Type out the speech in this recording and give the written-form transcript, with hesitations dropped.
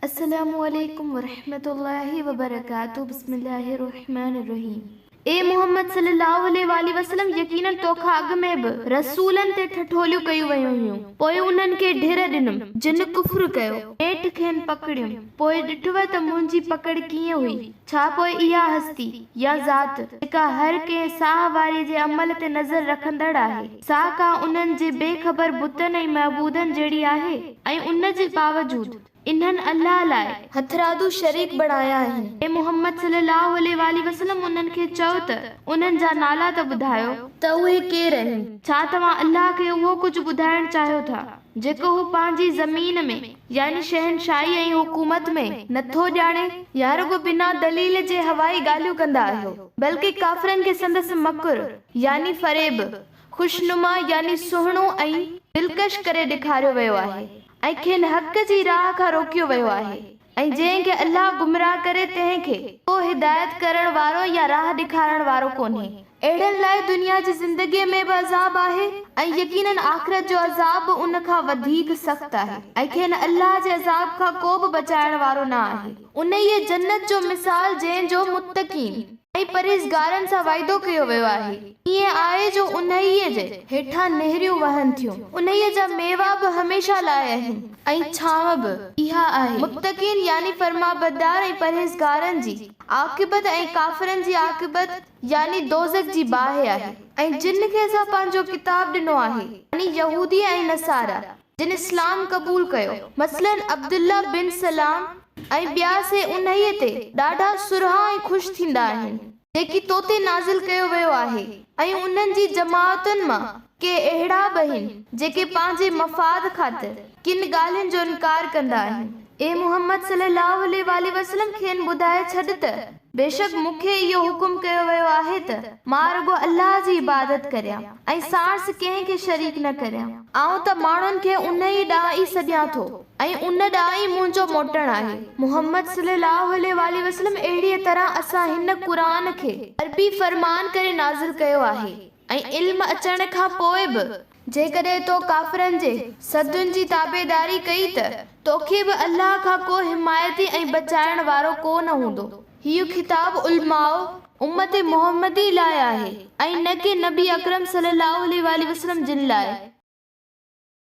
السلام عليڪم ورحمة الله وبرڪاته بسم الله الرحمٰن الرحيم اي محمد صلي الله عليه واٰله وسلم يقيناً توکان اڳ ۾ به رسولن تي ٺٺوليون ڪيون ويون هيون پوء انهن کي ڍر ڏنم جن ڪفر ڪيو نيٺ کين پڪڙيم پوء ڏٺوء ته منهنجي پڪڙ ڪيئن هئي ڇا پوء اها هستي، يا ذات، جيڪا هر ڪنهن ساهه واري جي عمل تي نظر رکندڙ آهي، سا ڪا انهن جي بي خبر بتن ۽ معبودن جهڙي آهي؟ ۽ ان جي باوجود، انهن الله لاء. هٿرادو شريڪ بڻايا آهن. اي محمد صلي الله عليه واٰله وسلم انهن کي چئو ته، انهن جا نالا ته ٻڌايو. ته اهي ڪير آهن؟ ڇا توهان الله کي اهو ڪجهه ٻڌائڻ چاهيو ٿا، جيڪو هو پنهنجي زمين ۾، يعني شهنشاهي ۽ حڪومت ۾، نٿو ڄاڻي، يا رڳو بنا دليل جي هوائي ڳالهيون ڪندا آهيو، بلڪه ڪافرن کي سندس مڪر، يعني فريب، خوشنما يعني سهڻو ۽ دلڪش ڪري ڏيکاريو ويو آهي ۽ کين حق جي راهه کان روڪيو ويو آهي. ۽ جنهن کي الله گمراهه ڪري تنهن کي ڪو هدايت ڪرڻ وارو يا راهه ڏيکارڻ وارو ڪونهي. اهڙن لاء دنيا جي زندگيء ۾ به عذاب آهي ۽ يقيناً آخرت جو عذاب به ان کان وڌيڪ سخت آهي ۽ کين الله جي عذاب کان ڪو به بچائڻ وارو نه آهي. انهيء جنت جو مثال جنهن جو متقين ۽ پرهيزگارن سان وعدو ڪيو ويو آهي، ائين آهي جو انهيء جي هيٺان نهريون وهن ٿيون، انهيء جا ميوا به هميشه لاء آهن ۽ ڇانو به اها آهي. متقين يعني فرمانبردار ۽ پرهيزگارن جي عاقبت ۽ ڪافرن جي عاقبت يعني دوزخ جي باهه آهي. ۽ جن کي اسان پنهنجو ڪتاب ڏنو آهي، يعني يهودي ۽ نصارا، جن اسلام قبول ڪيو، مثلاً عبدالله بن سلام ۽ ٻيا سي انهيء تي ڏاڍا سرها ۽ خوش ٿيندا آهن، جيڪي توتي نازل ڪيو ويو آهي ۽ انهن جي جماعتن مان ڪي اهڙا به آهن، جيڪي پنهنجي مفاد خاطر ڪن ڳالهين جو انڪار ڪندا آهن. اي محمد صلي الله عليه واٰله وسلم کين ٻڌائي ڇڏ ته بيشڪ مون کي اهو حڪم ڪيو ويو آهي ته مان رڳو الله جي عبادت ڪريان ۽ ساڻس ڪنهن کي شريڪ نه ڪريان. آئون ته ماڻهن کي انهيء ڏانهن ئي سڏيان ٿو ۽ ان ڏانهن ئي منهنجو موٽڻ آهي. محمد صلي الله عليه واٰله وسلم اهڙيء طرح اسان هن قرآن کي عربي فرمان ڪري نازل ڪيو آهي ۽ علم اچڻ کان پوء به جيڪڏهن تو ڪافرن جي سڌن جي تابعداري ڪئي ته توکي به الله کان ڪو حمايتي ۽ بچائڻ وارو ڪو نه هوندو. هيء خطاب علماء امت محمدي لاء آهي ۽ نه ڪي نبي اڪرم صلي الله عليه واٰله وسلم جن لاء.